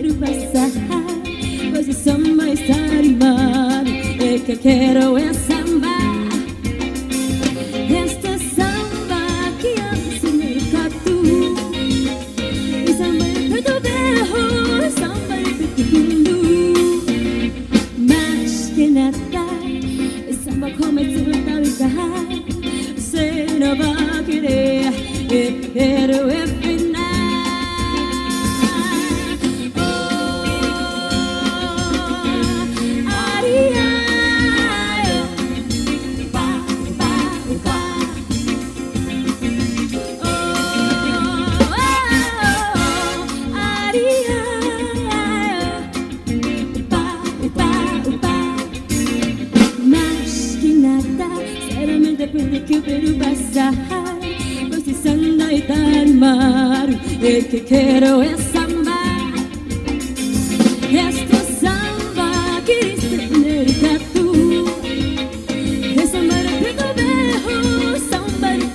Peru passar, pois o samba está animado. É que quero é samba. Este samba que anda no catu. E samba é preto berro, samba é preto mundo. Mais que nada, samba começou a brincar. Você não vai querer, eu quero é final. Oh, ariai, pa, pa, pa. Oh, oh, ariai, pa, pa, pa. Mais que nada, sinceramente depois que o Peru passar, você samba e tá animado. É que quero é samba. Este samba que está catu. É samba de preto berro, samba de